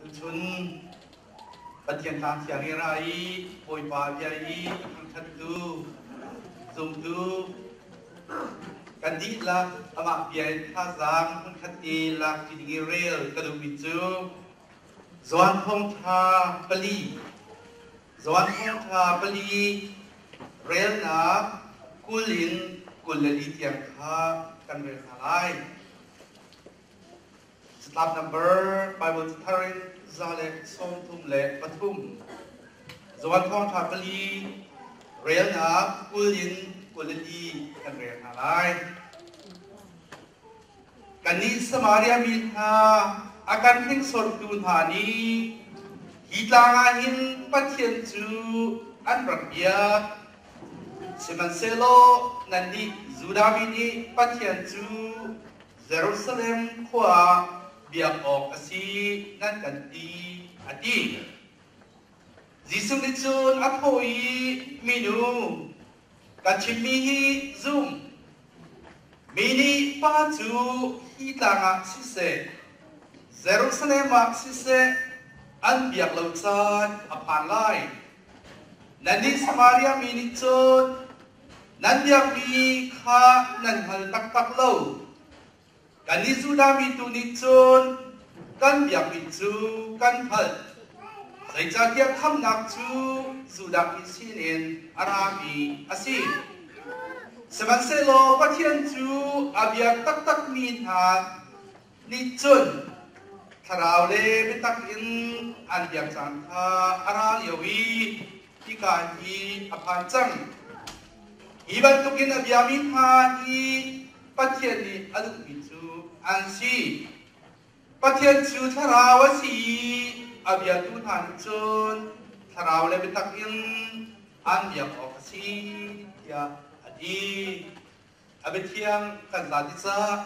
Tuchun Pathian tlang thiang i ra i Bawipa bia i a thangṭhattu, zumtu kan dihlak amah bia in thazaang hmunkhat te lak ṭi ding i rel ka duhmi cu Johan Thawngṭha pali Johan Thawngṭha pali relnak 20 in 24 tiang kha kan rel hna lai. Catlap number Bible cathar in 133. Johan Thawngṭha pali relnak 20 in 24 kan rel hna lai. Kannih Samaria mi hna a kan hringsortu hna nih hi tlang ah hin Pathian cu an rak biak. Sihmanhsehlaw nannih Judah mi nih Pathian cu Jerusalem khua ah biak awk a si nan kan ti, a ti. Jesuh nih cun a thawh i, Minu, ka chimmi hi zum. Mi nih pa cu hi tlang ah siseh, Jerusalem ah siseh, an biak lo caan a phan lai. Nannih Samaria mi nih cun Nan biakmi kha nan hngal taktak lo. Kannih Judah mi tu nih cun kan biakmi cu kan hngalh. Zeicahtiah khamhnak cu Judah mi sinin a rami a si. Sihmanhsehlaw Pathian cu a bia taktakmi hna nih cun thlarau le biatak in an biak caan kha a ra lio i hika hi a phan cang. Hi bantukin a biami hna hi Pathian nih a duhmi cu an si. Pathian cu thlarau a si i a biatu hna nih cun thlarau le biatak in an biak awk a si tiah a ti. A biathiang kan zati caah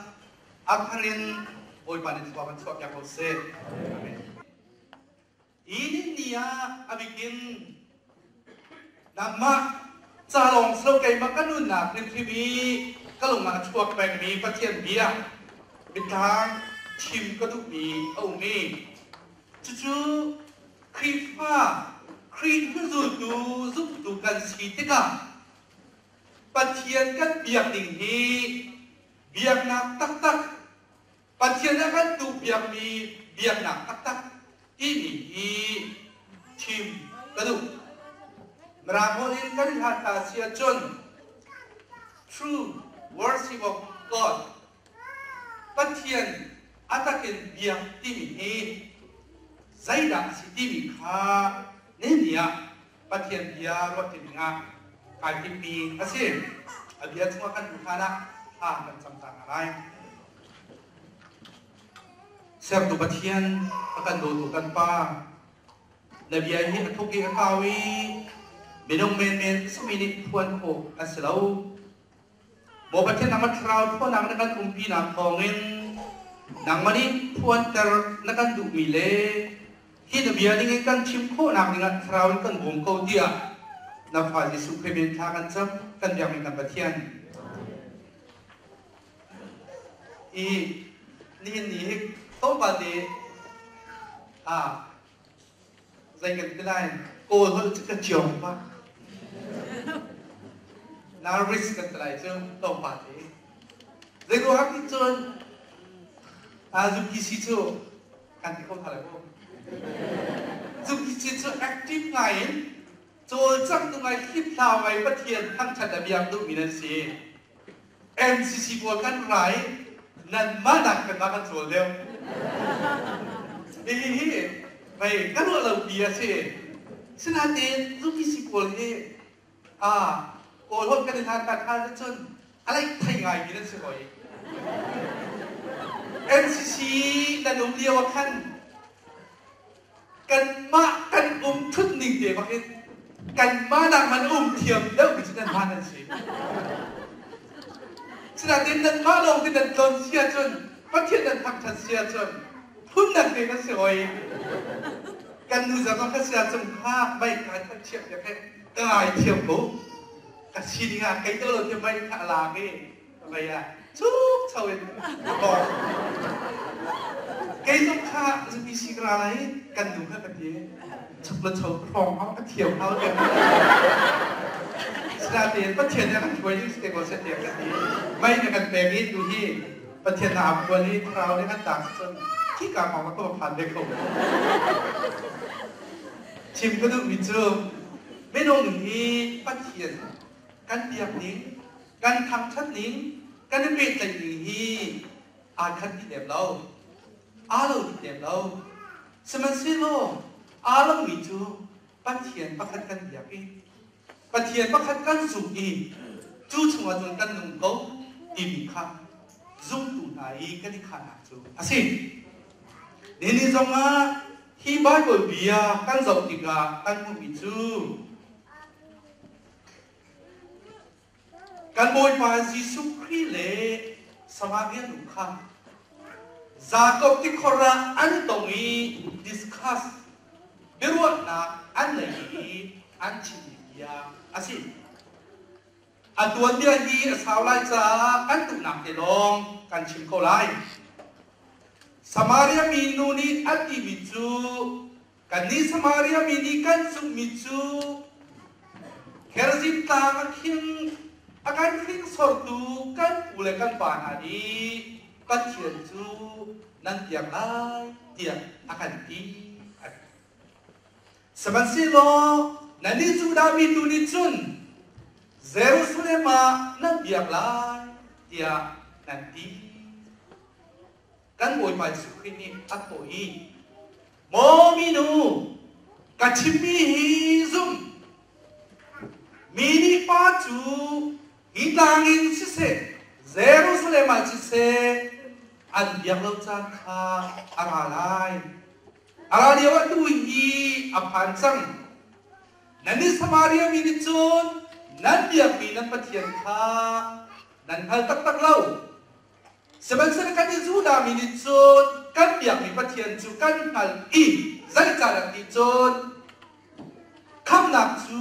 a thar in Bawipa nih thlua kan chuahpiak ko seh. Amen. Hi ni ah a bikin nangmah ca lawng si lo keimah ka nunnak hrimhrim i ka lung ah a chuak pengmi Pathian bia biatlang chim ka duhmi a um i cucu Khrihfa Khrih hnuzultu zumtu kan si tikah Pathian kan biak ding hi biaknak taktak Pathian a kan duhpiakmi biaknak taktak timi hi chim ka duh. Mirang holh in kan i hlat ta si ahcun true worship of God Pathian a takin biak timi hi zeidah a si timi kha nihni ah Pathian bia ruah ti dingah kai timmi a si. A bia chungah kan luh hlanah thla kan cam ta hna lai. Sertu Pathian, a kan dawtu kan Pa, na bia hi a thuk i a kau i minung menmen simi nih phuan khawh a si lo. Maw Pathian nangmah thlarau ṭhawnnak na kan umpinak thawngin nangmah nih phuanter na kan duhmi le hi na bia ningin kan chim khawhnak dingah thlarau in kan bawm ko tiah na fa Jesuh Khrih min thla kan cam kan biakmi kan Pathian. I nihin ni hi tlawmpal te ah zei kan ti lai kawl holh cu ka ciong pah na risk kan ti lai cu tlawmpal te zei ruangah ti cun UPC cu kan ti kho hna lai maw UPC cu active ngai in cawlcangh tu ngai hliphlau ngai Pathian thangṭhat a biak duhmi nan si MCC pawl kan rai nanmah nak kanmah kan cawl deuh hihi mei ka ruah lo pi a si sinain UPC pawl hi a kawl holh kan i hlan kan hlan cun a leih thei ngai mi nan si hoi NCC nan um lio ah khan kanmah kan um thut ning te bak in kanmah nak man um thiam deuh mi cu nan hman nan si sinain nanmah lawng te nan tlon si ahcun Pathian nan thangṭhat si ahcun phun dang te kan si hoi kan nu zong ka si ahcun kha mei kai khan chiah piak he ka ngai thiam ko ka sining ah kei to lo te mei kha a lak i mei ah chuk cho in ka kor kei zong kha ZPC Kra lai kan nu kha ka ti. Chuk le cho hrawng hau ka thiam hau tiang. Sinain Pathian nih a kan hruai ding si te ko seh tiang ka ti. Mei na kan pek i tu hi Pathian na phuan i thlarau nih kan tak cun khika kong ka phan ve kho. Chim ka duhmi cu minung hi Pathian kan biak ning, kan thangṭhat ning, kan i pehtlaih ning hi aa khat dih lem lo. Aa lo dih lem lo. Sihmanhsehlaw aa lomi cu Pathian pakhat kan biak i Pathian pakhat kan zumh i cu chungah cun kan nung ko timi kha zumtu hna i kan i khahnak cu a si. Nini zongah hi Baibal bia kan zoh tikah kan hmuhmi cu Kan Bawipa Jesuh Khrih le Samaria nu kha Jakob tikhor ah an tong i discuss biaruahnak an nei i an chimmi bia a si. A tuanbia hi a sau lai caah kan duhnak te lawng kan chim ko lai. Samaria mi nu nih an timi cu Kannih Samaria mi nih kan zumhmi cu Gerizim tlang a khing a kan hringsortu kan pu le kan pa hna nih Pathian cu nan biak lai tiah a kan ti. Sihmanhsehlaw nannih Judah mi tu nih cun Jerusalem ah nan biak lai tiah nan ti. Kan Bawipa Jesuh Khrih nih a thawh i, Maw minu, ka chimmi hi zum. Mi nih pa cu hi tlang in siseh, Jerusalem ah siseh, an biak lo caan kha a ra lai. A ra lio ah tu hi a phan cang. Nannih Samaria mi nih cun nan biakmi nan Pathian kha nan hngal taktak lo. Sihmanhsehlaw kan i Judah mi nih cun kan biakmi Pathian cu kan hngalh i zeicahdah ti cun khamhnak cu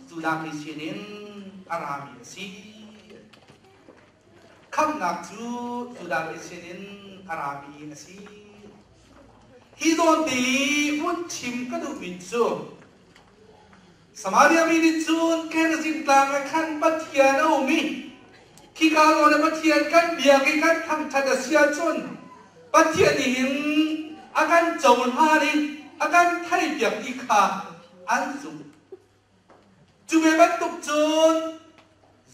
Judah mi sinin a rami a si. Khamhnak cu Judah mi sinin a rami a si. Hi zawn te i hun chim ka duhmi cu Samaria mi nih cun Gerizim tlang ah khan Pathian a um i khika zawn ah Pathian kan biak i kan thangṭhat a si ahcun Pathian nih hin a kan cohlan i a kan theihpiak ti kha an zumh. Cu ve bantuk cun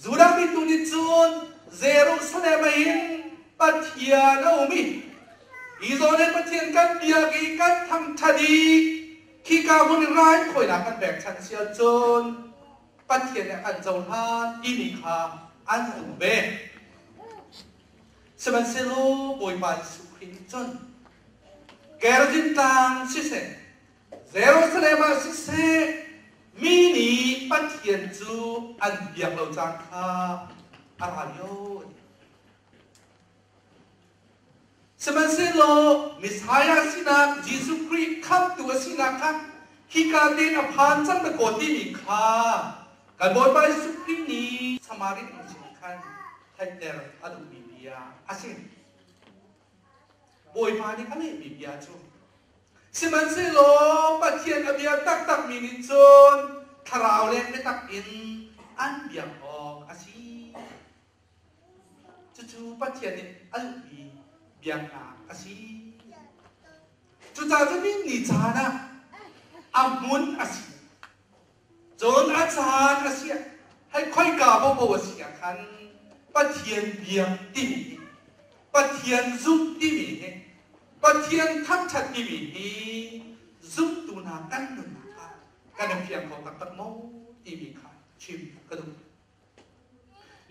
Judah mi tu nih cun Jerusalem ah hin Pathian a um i hi zawn hin Pathian kan biak i kan thangṭhat i Khika hmun i raithawinak kan pekchanh si ahcun Pathian nih a kan cohlan timi kha an zumh ve. Sihmanhsehlaw Bawipa Jesuh Khrih nih cun Gerizim tlang siseh, Jerusalem ah siseh, mi nih Pathian cu an biak lo caan kha a ra lio. Sihmanhsehlaw Messiah sinak Jesuh Khrih khamhtu a sinak kha hika tein a phan cang dakaw timi kha kan Bawipa Jesuh Khrih nih Samaria nu sin khan theihter a duhmi bia a si. Bawipa nih a lehmi bia cu Sihmanhsehlaw Pathian a bia taktakmi nih cun thlarau le biatak in an biak awk a si. Cucu Pathian nih a duhmi biaknak a si. Cucaah cun ni caan ah a hmun a si. Cun a caan a si hei khoika bobo a si ah khan Pathian biak timi hi Pathian zumh timi hi Pathian thangṭhat timi hi zumtu hna kan nunnak ah kan i fiang kho taktak maw timi kha chim ka duh.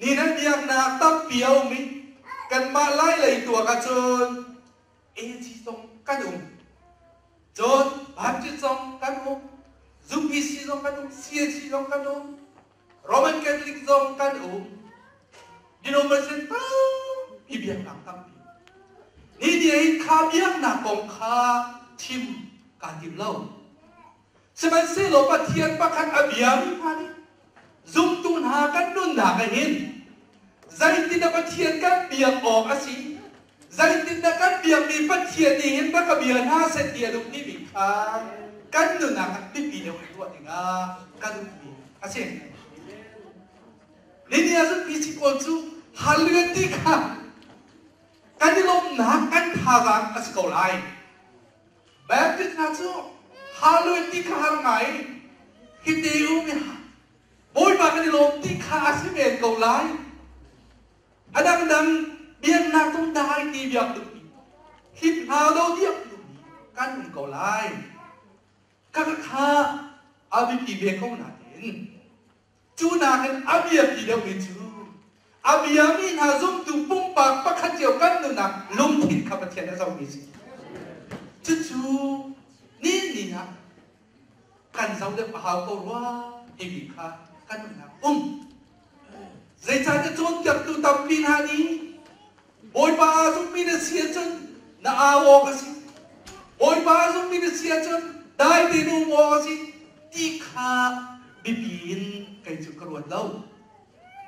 Ni nan biaknak tampi a um i kanmah lai lei tuak ahcun AG zong kan um. Cun Baptist zong kan um. UPC zong kan um. CAC zong kan um. Roman Catholic zong kan um. Denomination tampi biaknak tampi. Ni ni hin kha biaknak kong kha chim kaa tim lo. Sihmanhsehlaw Pathian pakhat a biami hna nih zumtu hna kan nunnak ah hin zeitin dah Pathian kan biak awk a si? Zeitindah kan biakmi Pathian nih hin rak ka bia hna seh ti a duh timi kha kan nunnak ah biapi deuh in ruah dingah ka duhmi a si. Nini ah cun PC pawl cu hallelujah ti kha kan i lawmhnak kan thazaang a si ko lai. Baptist hna cu hallelujah ti kha har ngai hi te um i Bawipa kan i lawm ti kha a si men ko lai. A dangdang biaknak tung dai ti biak duhmi, hip hna do diak duhmi kan um ko lai. Ka kha a biapi ve ko nain cu nakin a biapi deuhmi cu a biami hna zumtu pumpak pakhat cio kan nunnak lungthin kha Pathian a zohmi si. Cucu ni ni ah kan zoh deuh a hau ko rua timi kha kan nunnak um. Zeicahtiah cawnpiaktu tampi hna nih Bawipa aa zummi na si ahcun na au awk a si. Bawipa aa zummi na si ahcun dai tein um awk a si ti kha biapi in kei cu ka ruat lo.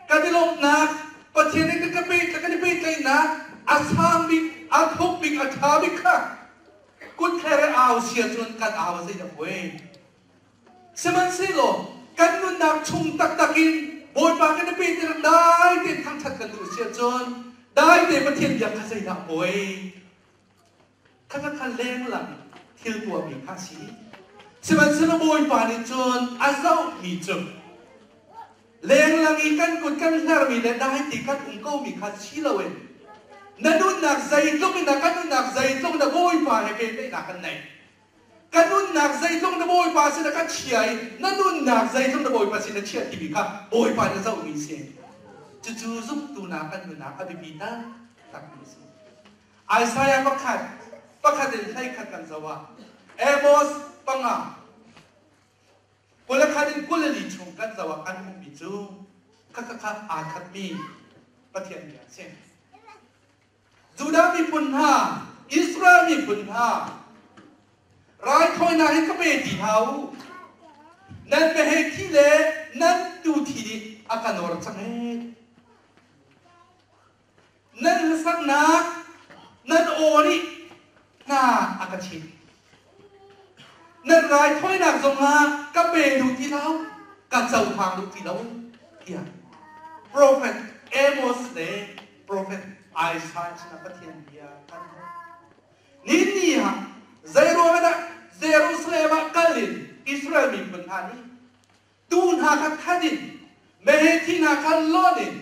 Kan i lawmhnak Pathian nih kan kan i pehtlaihnak a sang bik, a thuk bik, a ṭha bik kha kutthler i au si ahcun kan au a zeidah poi. Sihmanhsehlaw kan nunnak chung taktak in Bawipa kan i pe tiang dai tein thangṭhat kan duh si ahcun dai te Pathian biak kha zeidah poi? Kha kha lenglang thil tuahmi kha a si. Sihmanhsehlaw Bawipa nih cun a zohmi cu lenglang i kan kut kan hlermi le dai ti kan um komi kha si loin na nunnak zeitluk in dah kan nunnak zeitluk in dah Bawipa he pehtlaihnak kan neih. Ka nunnak zeitluk na Bawipa sin ah ka chia i na nunnak zeitluk na Bawipa sin na chiah timi kha Bawipa nih a zohmi si. Cucu zumtu na kan nunnak a biapi taktakmi a si. Isaiah pakhat, pakhat in 11 kan zoh ah Amos 5, 21 in 24 chung kan zoh ah kan hmuhmi cu khakha kha aa khatmi Pathian bia a si. Judah miphun hna, Israel miphun hna, raithawinak hi ka pe ti hna u. Nan meheh thi le nan tuu thi nih a ka nawr cang ee. Nan hlasaknak, nan aw nih hna a ka chim. Nan raithawinak zongah ka pe duh ti lo, ka cohlang duh ti lo, tiah Profet Amos le Profet Isaiah sinah Pathian bia kan hmuh. Ni ah zeiruang dah Jerusalem ah kal in Israel miphun hna nih tuu hna kha that in meheh thi hna kha lonh in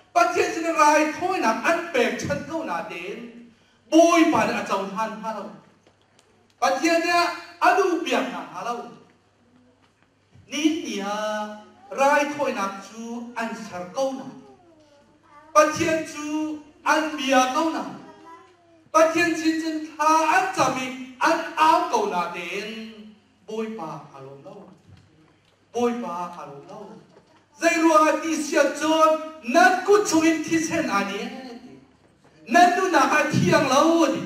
Pathian sin raithawinak an pekchanh ko natein Bawipa nih a cohlan hna lo. Pathian nih a duhpiak hna hnga lo. Nihin ni ah raithawinak cu an ser ko na. Pathian cu an bia ko na. Pathian sin cun thla an cam i an au ko natein Bawipa aa lawm lo. Bawipa aa lawm lo. Zei ruangah ti siat cun nan kut chungin thisen aa nih nan nunnak ah thiang lo ti.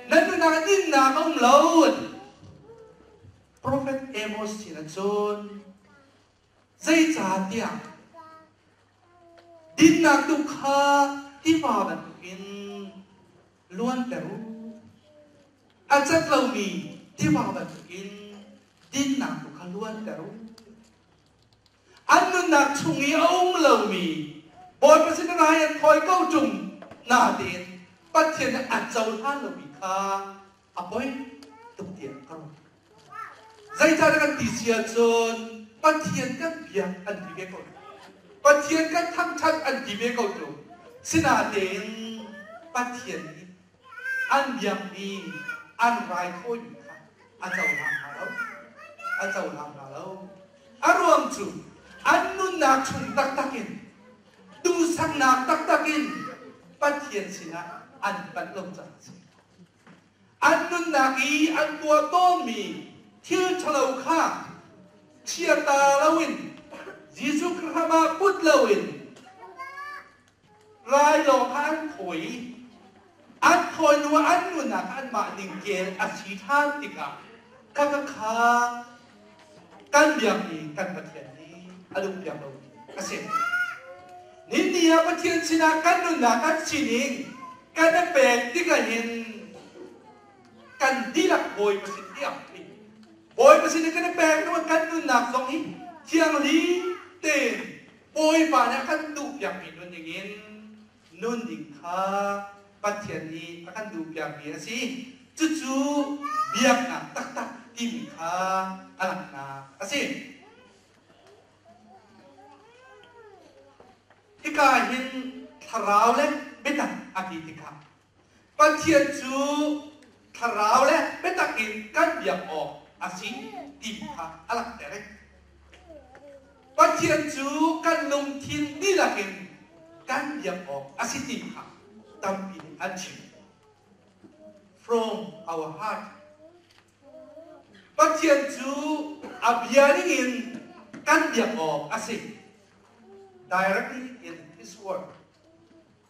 Nan nunnak ah dinnak a um lo ti. Prophet Amos sin ah cun zeicahtiah dinnak tu kha tiva bantukin luanter u. A cat lomi tiva bantukin dinnak tu kha luanter u. An nunnak chung i a um lomi Bawipa sin rai an thawi ko ṭung natein Pathian nih a cohlan lomi kha a poi tuk tiah ka ruah. Zeicahtiah kan ti si ahcun Pathian kan biak an ti ve ko. Pathian kan thangṭhat an ti ve ko ṭung. Sinatein Pathian nih an biakmi an raithawimi kha a cohlang hna lo. A cohlang hna lo. A ruang cu an nunnak chung taktak in duhsaknak taktak in Pathian sinah an panh lo caah a si. An nunnak i an tuah tawnmi thil ṭhalo kha chiata loin Jesuh Khrih hram ah put loin rai lawng kha an thawi i an thawi hnu ah an nunnak kha anmah ningkel a si ṭhan tikah khakha kha kan biakmi kan Pathian nih a duhpiak lomi a si. Ninni ah Pathian sinah kan nunnak kan sining. Kan i pek tikah hin kan dihlak Bawipa sin tiang Bawipa sin i kan i pek hnu kan nunnak zong hi thiangli tein Bawipa nih a kan duhpiakmi nun dingin nun ding kha Pathian nih a kan duhpiakmi a si. Cucu biaknak taktak timi kha a langhnak a si. Hika hin thlarau le biatak a ti tikah Pathian cu thlarau le biatak in kan biak awk a si ti kha a langhter. Pathian cu kan lungthin dihlak in kan biak awk a si ti kha tampi nih an chim. From our heart. Pathian cu a bia ningin kan biak awk a si. Directly in His word.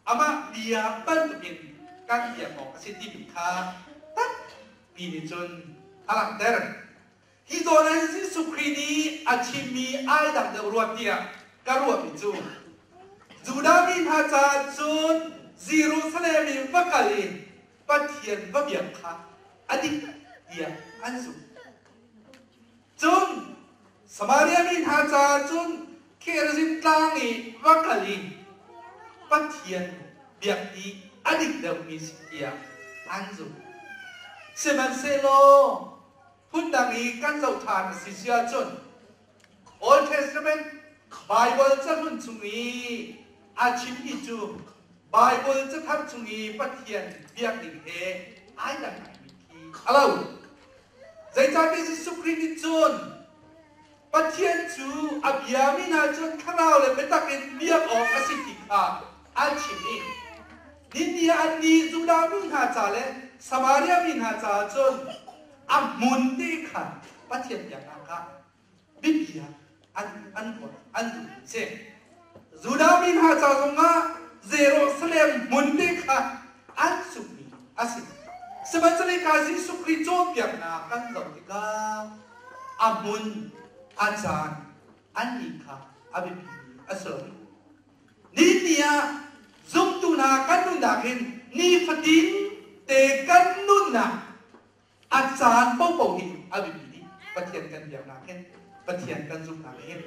Amah bia bantukin kan biak awk a si timi kha tampi nih cun a langhter. Hi zawn ah Jesuh Khrih nih a chimmi ai dang deuh rua tiah ka ruahmi cu Judah mi hna caah cun Jerusalem i va kal i Pathian va biak kha a dik tiah an zumh. Cun Samaria mi hna caah cun Gerizim tlang i va kal i Pathian biak i a dik deuhmi si tiah an zumh. Sihmanhsehlaw phundang i kan zoh ṭhan a si si ahcun Old Testament Baibal cahlun chung i a chimmi cu Baibal cathar chung i Pathian biak ding he ai dang ngaimi khi a lo. Zeicahtiah Jesuh Khrih nih cun Pathian cu a biami hna cun thlarau le biatak in biak awk a si ti kha an chim i nini ah annih Judah mi hna ca le Samaria mi hna caah cun a hmun te kha Pathian biaknak ah biapi ah an an ruat an duh si. Judah mi hna ca zongah Jerusalem hmun te kha an zumhmi a si. Sihmanhsehlaw ka Jesuh Khrih cawnpiaknak kan zoh tikah a hmun, a caan, annih kha a biapi a si lo. Ni ah zumtu hna kan nunnak hin nifatin te kan nunnak a caan paohpaoh hi a biapi dih. Pathian kan biaknak hin, Pathian kan zumhnak hin.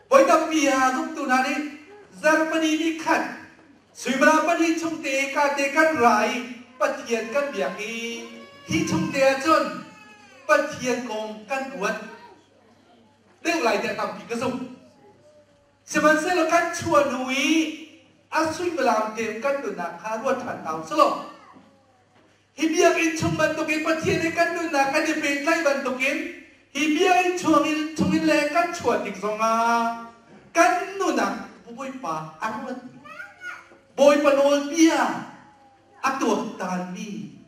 Voi tampi ah zumtu hna nih zarhpani ni khat suimilam pahnih chung te ka te kan ra i Pathian kan biak i hi chung te ahcun Pathian kong kan ruat deuh lai tiah tampi ka zumh. Sihmanhsehlaw kan chuah hnu i a suimilam te kan nunnak kha ruat ṭhan hna u sih Hi biakinn chung bantukin Pathian he kan nunnak kan i pehtlaih bantukin hi biakinn chungin chungin le kan chuah tik zongah kan nunah Bawipa a ruatmi Bawipa nawlbia a tuaktanmi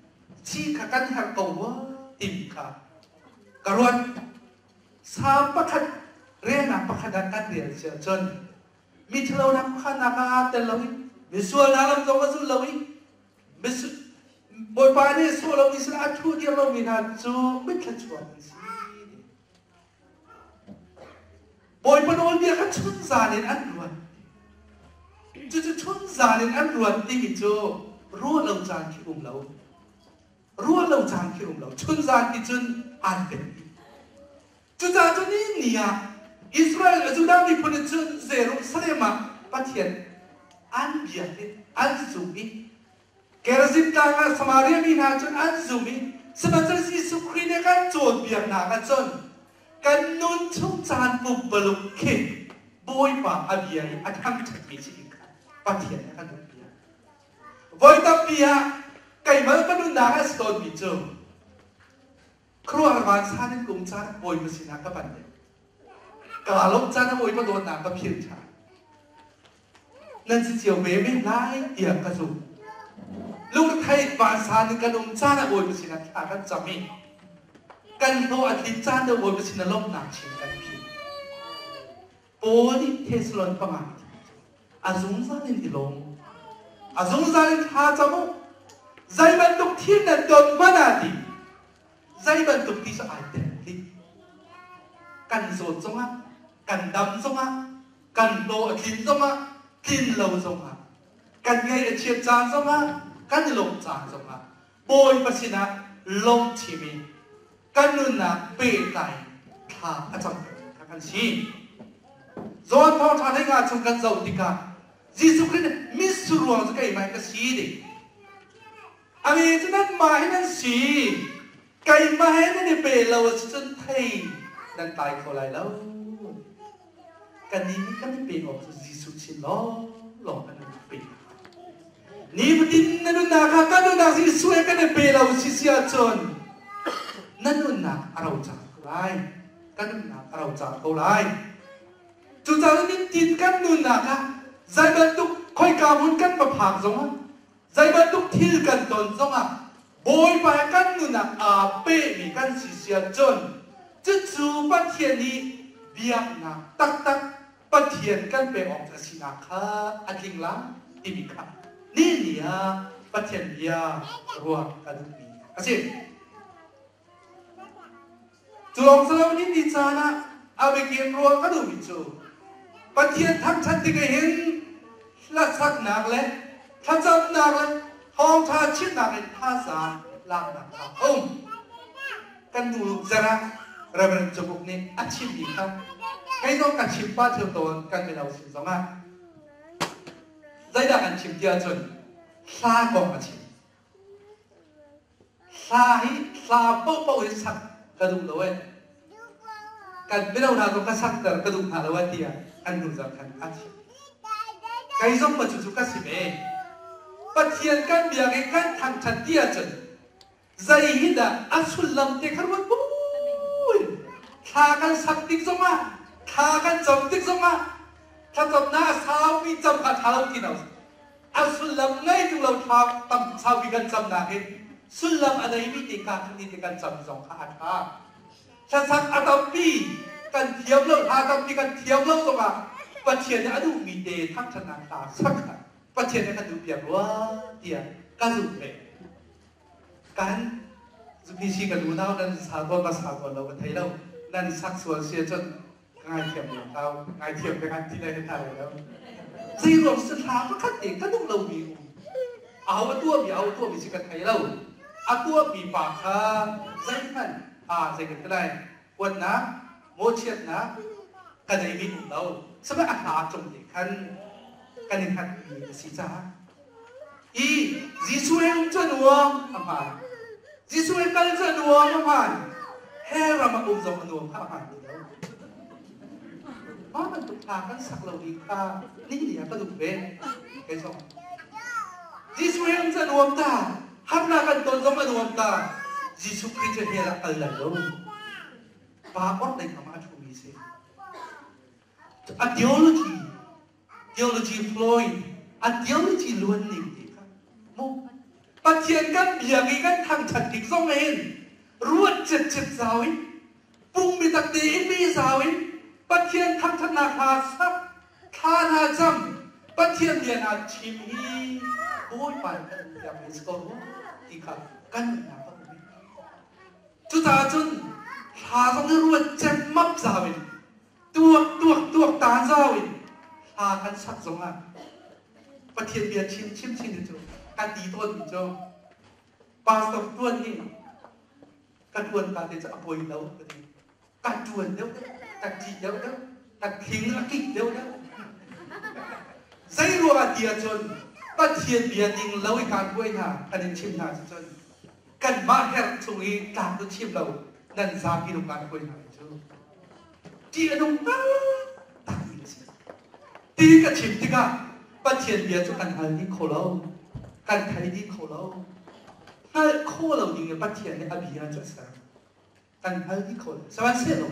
chi kha kan herh ko rua timi kha ka ruat. Salm pakhat relnak pakhat ah kan rel si ahcun miṭhalo ram khanak ah aa tel lo i misual hna lam zong a zul lo i Bawipa nih sawh lomi sinah a ṭhu dir lomi hna cu mithla-chuak an si. Bawipa nawlbia kha chunzan in an ruat. Cucu chunzan in an ruat timi cu ruah lo caan khi um lo. Ruah lo caan khi um lo. Chunzan ti cun aan pek dih. Cucaah cun ni ni ah Israel Judah miphun in cun Jerusalem ah Pathian an biak i an zum i Gerizim tlang ah Samaria mi hna cun an zum i sihmanhsehlaw Jesuh Khrih nih kan cawnpiaknak ah cun kan nun chung caan pumpaluk khi Bawipa a bia i a thangṭhatmi si ding kha Pathian nih a kan duhpiak. Voi tampi ah keimah ka nunnak ah a si tawnmi cu Khuaruahhar vansan in kum caan Bawipa sinah ka panh deuh. Kaa lawmh caan ah Bawipa dawtnak ka philh ṭhan. Nan si cio ve men lai tiah ka zumh. Lungretheih vansan in kan um caan ah Bawipa sinah thla kan cam i kan hlawh a tlin caan deuh Bawipa sinah lawmhnak chin kan philh. Paul nih Thessalon panga a zungzal in i lawm. A zungzal in thla cam u. Zei bantuk thil nan ton hmanh ah ti zei bantuk ti cu ai tel ti. Kan zawt zongah, kan dam zongah, kan hlawh a tlin zongah, tlin lo zongah. Kan ngaih a chiat caan zongah, kan i lawmh caan zongah Bawipa sinah lawmhchim in kan nunnak pehtlai thla a cam kha kan si. John Thawngṭha hlei chung kan zoh tikah Jesuh Khrih nih mitsur ruang cu keimah ka si ding. A nge cu nanmah hi nan si. Keimah he nan i pe lo ahcun cun thei nan tlai kho lai lo. Kannih nih kan i pe awk cu Jesuh chin lawnglawng kan i pe. Nifatin na nunnak kha kan nunnak Jesuh he kan i pe lo si si ahcun na nunnak a rocar ko lai. Kan nunnak a rocar ko lai. Cucaah nitin kan nunnak ah zei bantuk khoika hmun kan va phak zongah zei bantuk thil kan ton zongah Bawipa he kan nunnak aa pehmi kan si si ahcun cucu Pathian nih biaknak taktak Pathian kan pek awk a sinak kha a tling lai timi kha ni ni ah Pathian bia ruah ka duhmi a si. Cu lawng si loin ni caan ah a biakin ruah ka duhmi cu Pathian thangṭhat tik hin hlasaknak le thlacamnak le thawngṭha chimnak in thazaang laknak kha a um. Kan nu zarah Reverend Cubuk nih a chimmi kha kei zong ka chim pah ṭheo tawn kan mino sin zongah. Zeidah kan chim ti ahcun hla kong a chim. Hla hi hla paohpaoh hi sak ka duh lo ee. Kan mino hna zong ka sakter ka duh hna lo ee tiah an nu zong khan a chim. Kei zong ma cucu ka si ve. Pathian kan biak i kan thangṭhat ti ahcun zei hi dah a sullam te kha ruat buin thla kan sak tik zongah thla kan cam tik zongah thlacamnak a saumi cam kha ṭha lo ti lo. A sullam ngei tung lo thla tam saupi kan camnak in sullam a neimi te ka khan te kan cam zong kha a ṭha. Hlasak a tampi kan thiam lo hla tampi kan thiam lo zongah Pathian nih a duhmi te thangṭhatnak hla sak kha Pathian nih kan duhpiak rua tiah ka zumh ve. Kan zupisi kan unau nan sa tawn ma sa tawn lo ka thei lo. Nan sak sual si ahcun ka ngaithiam lem hau ngaithiam ka ngan ti lai ka tha lai lo zei ruang si thla pakhat te ka duh lomi um aho a tuahmi aho tuahmi si ka thei lo a tuahmi pa kha zeihmanh a zei kan ti lai huatnak mawhchiatnak ka neimi um lo sihmanhsehlaw a hla cung te khan kan i hngatmi a si caah i Jesuh he um cu a nuam a hmaan Jesuh he kal cu a nuam a hmaan he ram ah um zong a nuam kha a hmaan ti lo mah bantuk hla kan sak lo mi kha ni ni ah ka duh ve kei zong Jesuh he um cu a nuam ta harnak kan ton zong a nuam ta Jesuh Khrih cu hell ah kal lai lo pa orhlei kam ah a ṭhumi si a theology Theology Floyd a theology luan ning ti kha mu Pathian kan biak i kan thangṭhat tik zong hin ruat citcit zau in pum biatak tein mi zau in Pathian thangṭhatnak hla sak thla hna cam Pathian bia hna chim hi Bawipa nih kan biak mi si ko rua ti kha kan nunnak a um. Cucaah cun hla zong hi ruat cemmap zau in tuak tuak tuak ta zau in hla kan sak zongah Pathian bia chim chim chin hi cu kan ti tawn mi cu pastor tuan hi ka tuan ta te cu a poi lo ka ti ka tuan deuh deuh ka ṭih deuh deuh ka thing a kik deuh deuh zei ruangah ti ahcun Pathian bia ning lo i kaan buai hna kan in chim hna cucun kanmah herh chung i tlak cu chim lo nan zapi lung kaan buai hna cu ṭih a nung taktak mi a si. Ti ka chim tikah Pathian bia cu kan hngal dih kho lo, kan thei dih kho lo. Hngalh khawh lo ding in Pathian nih a bia cu a ser. Kan hngal dih kho lo. Sihmanhsehlaw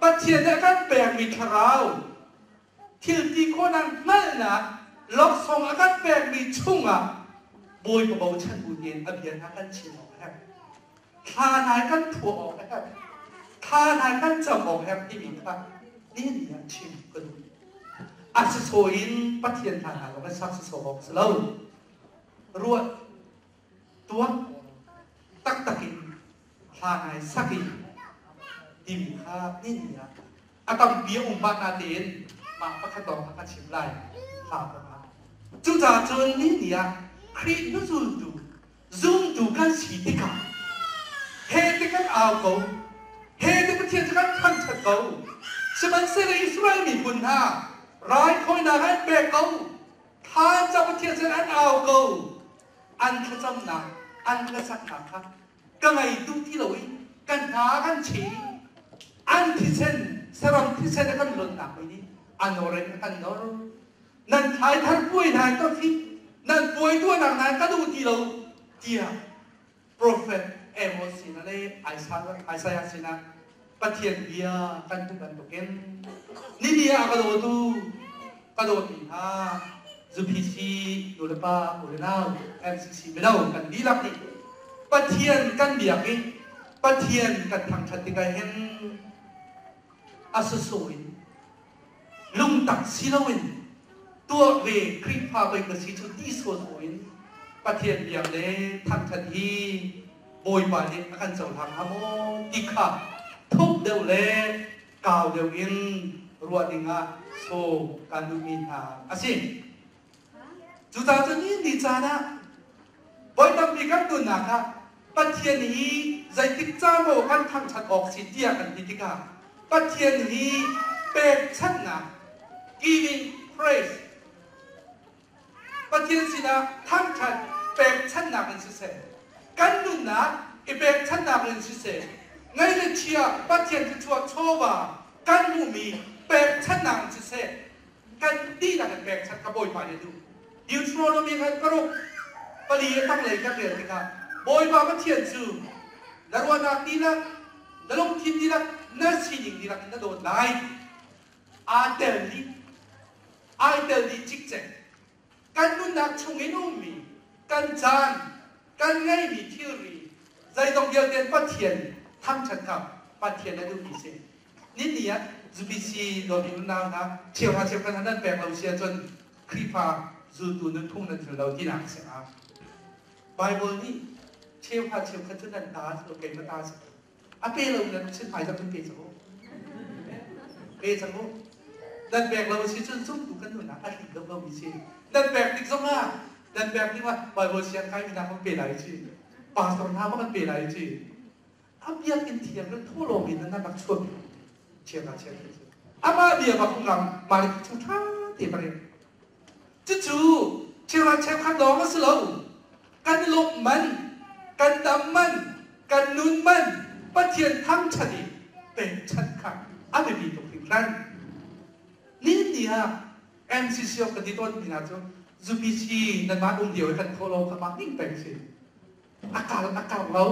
Pathian nih a kan pekmi thlarau thil ti khawhnak hngalhnak laksawng a kan pekmi chungah Bawipa bochan bu tein a bia hna kan chim awk a herh. Thla hna kan phuah awk a herh. Thla hna kan cam awk a herh timi kha ni ni ah chim ka duh. A sasaw in Pathian hna hna lawng sak sasaw awk si lo. Ruat, tuak, taktak in thla ngai sak in timi kha ni ni ah a tampi a um pah natein mah pakhat lawng kha ka chim lai. Hla kong ah. Cucaah cun ni ni ah Khrih hnuzultu zumtu kan si tikah he ti kan au ko, he ti Pathian cu kan thangṭhat ko. Sihmanhsehlaw Israel miphun hna raithawinak an pek ko, thla ca Pathian sin an au ko. An thlacamnak, an hlasaknak kha ka ngei duh ti lo i kan hna kan chi. An thisen, saram thisen a kan lonnak mei nih a nor in a kan nor. Nan thlaithar puai hna in ka fit, nan puai tuahnak hna in ka duh ti lo, tiah Profet Amos sinah le Isaiah sinah Pathian bia kan hmuh bantukin nini ah ka dawtu ka dawtmi hna ZPC nulepa ulenau MCC mino kan dihlak nih Pathian kan biak i Pathian kan thangṭhat tikah hin a sasawh in lungtak si loin tuah ve Khrihfa pei ka si cu ti sawsawh in Pathian biak le thangṭhat hi Bawipa nih a kan cohlang hnga maw ti kha thuk deuh le kau deuh in ruah dingah sawm kan duhmi hna a si. Cucaah cun ni ni caan ah voi tampi kan nunnak ah Pathian hi zeitik ca maw kan thangṭhat awk si tiah kan ti tikah Pathian hi pekchanhnak, giving praise, Pathian sinah thangṭhat pekchanhnak in siseh, kan nunnak i pekchanhnak in siseh, ngei le chia Pathian thluachuah chawva kan hmuhmi pekchanhnak in siseh, kan dihlak in pekchanh kha Bawipa nih a duh. Deuteronomy khan paruk pali a tanglei kan rel tikah Bawipa Pathian cu na ruahnak dihlak, na lungthin dihlak, na sining dihlak in na dawt lai. Aa tel dih. Ai tel dih cikcek. Kan nunnak chung in ummi kan caan, kan ngeihmi thilri, zeizong vialte Pathian thangṭhat kha Pathian a duhmi si. Nini ah ZBC dawtmi unau hna cheuhra cheukhat hna nan pek lo si ahcun Khrihfa zultu nunphung nan zul lo tinak a si hnga. Bible nih cheuhra cheukhat cu nan ta a si lo keimah ta a si. A pe lo nan sin hmai zong pe cang u. Pe cang u. Nan pek lo si cun zumtu kan nunnak a tling lo lomi si. Nan pek tik zongah nan pek tik ah Bible siang kai mi hna kan pe lai ci. Pastor hna ma kan pe lai ci. A biakinn thiang in thawhlawm in nan rak chuah chiang ah chiang cu amah bia bak ngam mah le chung ṭha te pare cucu chiara cheukhat lawng a si lo kan lawmh man kan dam man kan nun man Pathian thangṭhat i pekchanh kha a biapi tuk hringhran ni ni ah MCC ka ti tawn mi hna cu ZUPC nanmah um lio i kan thawhlawm kha mah ning peng si a kal a kar lo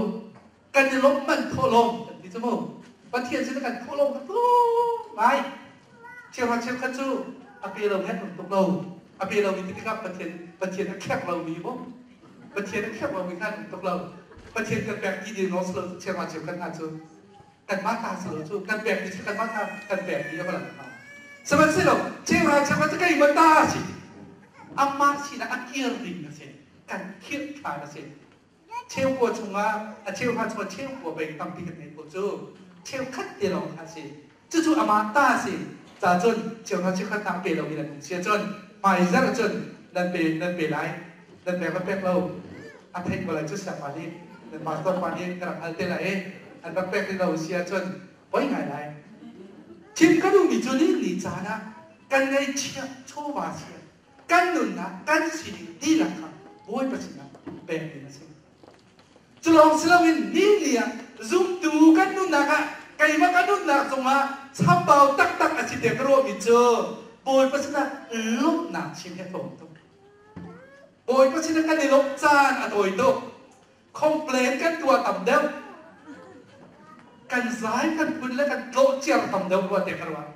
kan i lawmh man thawhlawm kan ti cu mu Pathian sin kan thawhlawm kha tlawm ngai cheuhra cheukhat cu a pe lo hen um tuk lo a pe lo mi tikah Pathian Pathian a kherh lo mi mu Pathian a kherh lo mi khan um tuk lo Pathian kan pek ti ding lo lo cheuhra cheukhat hna cu kanmah ta si lo cu kan pek mi cu kanmah ta kan pek mi a va lang hnga sihmanhsehlaw cheuhra cheukhat cu keimah ta si amah sinah a kir ding a si kan khirh ṭhan a si. Cheukua chungah a cheuhra chungah cheukua pei tampi kan ngeih ko cu cheukhat te lawng kha a si. Cucu amah ta a si. Ca cun cheuhra cheukhat hna pe lomi nan um si ahcun hmaizarh cun nan pe nan pe lai nan pek le pek lo a theih ko lai cu siangpa nih nan pastor pa nih ka rak hal te lai i an rak pek ti lo si ahcun poi ngai lai. Chim ka duhmi cu ni ni caan ah kan ngaihchiah chawva chia kan nunnak kan sining dihlak kha Bawipa sinah pek ding a si. Cu lawng si loin ni ni ah zumtu kan nunnak ah keimah ka nunnak cungah chambau taktak a si tiah ka ruahmi cu Bawipa sinah lawmhnak chim hi a tlawm tuk. Bawipa sinah kan i lawmh caan a tawi tuk. Complain kan tuah tam deuh. Kan zai kan phun le kan tlawh ciar tam deuh rua tiah ka ruah.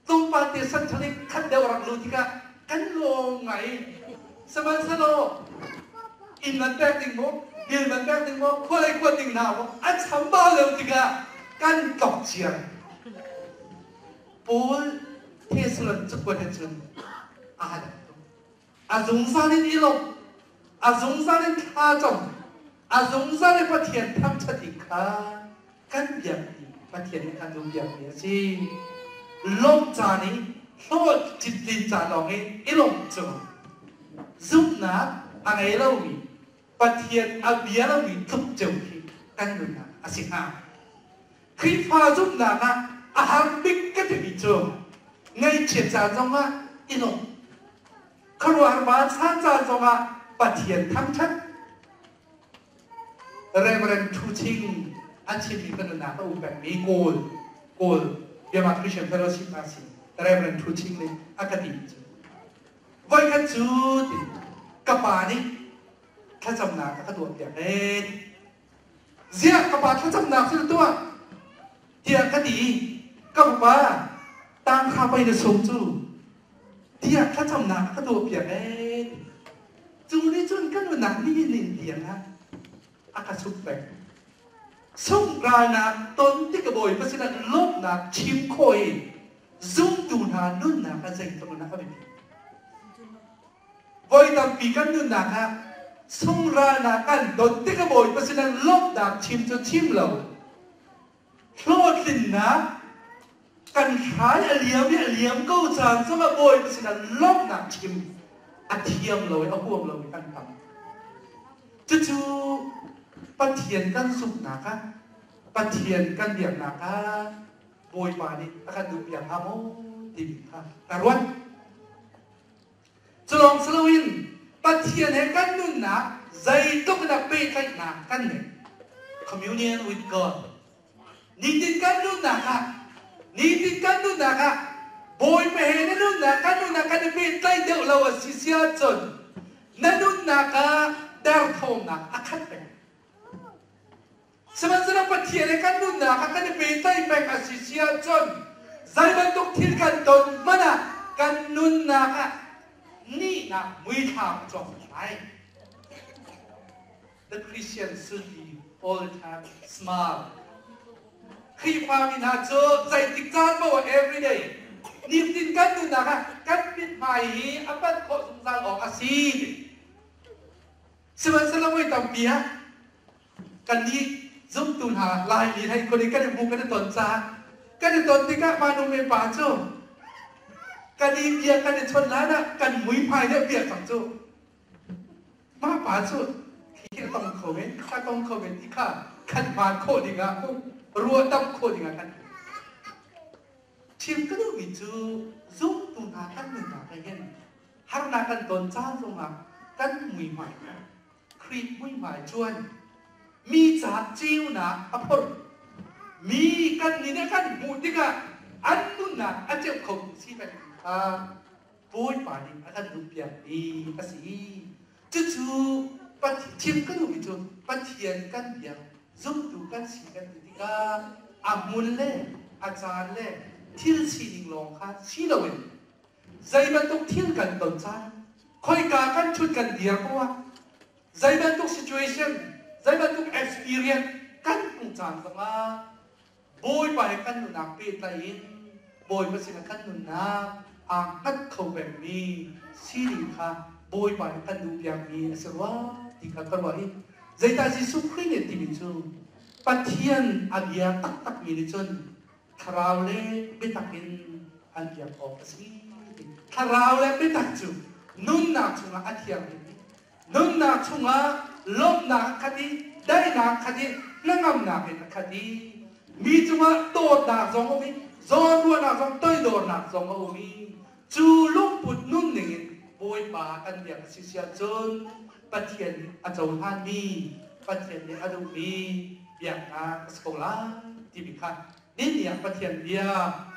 Tlawmpal te santhal i khat deuh rak luh tikah kan lawm ngai. Sihmanhsehlaw inn man pek ding maw, bill man pek ding maw, khualei kuat ding hna maw, a chambau lio tikah kan tlok ciar. Paul Thessalon cakuat he cun aa dang tuk. A zungzal in i lawmh, a zungzal in thla cam, a zungzal in Pathian thangṭhat i kha kan biakmi Pathian nih kan duh biakmi a si. Lawmh caan i Hlawt citlin ca lawng i i lawmh cu zumhnak a ngei lomi Pathian a bia lomi tluk ceu khi kan nunnak a si hnga. Khrihfa zumhnak ah a har bik ka timi cu ngaihchiat caan zongah i lawmh, khuaruahhar vansan caan zongah Pathian thangṭhat. Reverend Thu Ching a chimmi ka nunnak a um pengmi Kawl Kawl Myanmar Christian Fellowship hna sin Reverend Thu Ching nih a ka timi cu voikhat cu ti ka pa nih thlacamnak a ka tuahpiak ee. Ziah ka pa thlacamnak cu na tuah? Tiah ka ti. Ka fapa tangkha pei na sung cu tiah thlacamnak a ka tuahpiak ee. Cu nih cun ka nunnak nihin in tiang ah a ka suk peng. Sunghralnak ton tik a Bawipa sinah lawmhnak chim khawh i zumtu hna nunnak ah zeitluk in a biapi. Voi tampi kan nunnak ah sungralnak kan ton tik a Bawipa sinah lawmhnak chim cu chim lo. Hlawhtlinnak kan hrai a liam i a liam ko caan zongah Bawipa sinah lawmhnak chim a thiam lo i a huam lo i kan tam. Cucu Pathian kan zumhnak ah, Pathian kan biaknak ah Bawipa nih a kan duhpiak hnga maw timi kha ka ruat. Culawng si loin Pathian he kan nunnak zeitluk in a pehtlaihnak kan neih. Communion with God. Nitin kan nunnak ah, nitin kan nunnak ah Bawipa he na nunnak kan nunnak kan i pehtlaih deuh lo a si si ahcun na nunnak ah derthawmnak a khat peng. Sihmanhsehlaw Pathian he kan nunnak ah kan i pehtlaih peng a si si ahcun zei bantuk thil kan ton hmanh ah kan nunnak ah nihnak muithlam a cuang lai. The Christian should be all the time smile. Khrihfami hna cu zeitik caan paoh ah every day nitin kan nunnak ah kan mithmai hi a panh khawh zungzal awk a si. Sihmanhsehlaw voi tampi ah kannih zumtu hna Laimi hei khuali kan i hmu kan i ton caah kan i ton tikah mah nu me pa cu kan i bia kan i chawnh hlan ah kan muiphai deuh bia cang cu mah pa cu khi a tong kho men kha tong kho men ti kha khan hmaan khawh dingah ruah tam khawh dingah kan chim ka duhmi cu zumtu hna kan nunnak ah hin harnak kan ton caan zongah kan muihmai Khrih muihmai cuan mi caah ceunak a phorh. Mi kan nih nih kan hmuh tikah an nunnak a ceuh kho si peng kha Bawipa nih a kan duhpiakmi a si. Cucu chim ka duhmi cu Pathian kan biak, zumtu kan si kan ti tikah a hmun le a caan le thil sining lawng kha si loin Zei bantuk thil kan ton caan, khoika kan ṭhut kan dir poah, zei bantuk situation, zei bantuk experience kan hmuh caan zongah Bawipa he kan nunnak pehtlaih in Bawipa sinah kan nunnak aa hngat kho pengmi sining kha Bawipa nih kan duhpiakmi a si rua ti kha ka ruah i zeitah Jesuh Khrih nih timi cu Pathian a bia taktakmi nih cun thlarau le biatak in an biak awk a si. Thlarau le biatak cu nunnak chungah a thianghlim i nunnak chungah lawmhnak a khat i daihnak a khat i hnangamnak in a khat i mi cungah dawtnak zong a um i zawnruahnak zong toidornak zong a um i cu lungput nunning in Bawipa kan biak a si si ahcun Pathian nih a cohlanmi Pathian nih a duhmi biaknak a si ko lai timi kha nini ah Pathian bia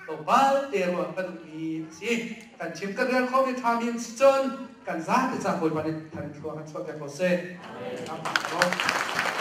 tlawmpal te ruah ka duhmi a si. Kan chim kan rel khomi ṭhami an si cun kan zate ca Bawipa nih than thlua kan chuahter ko seh. Amen.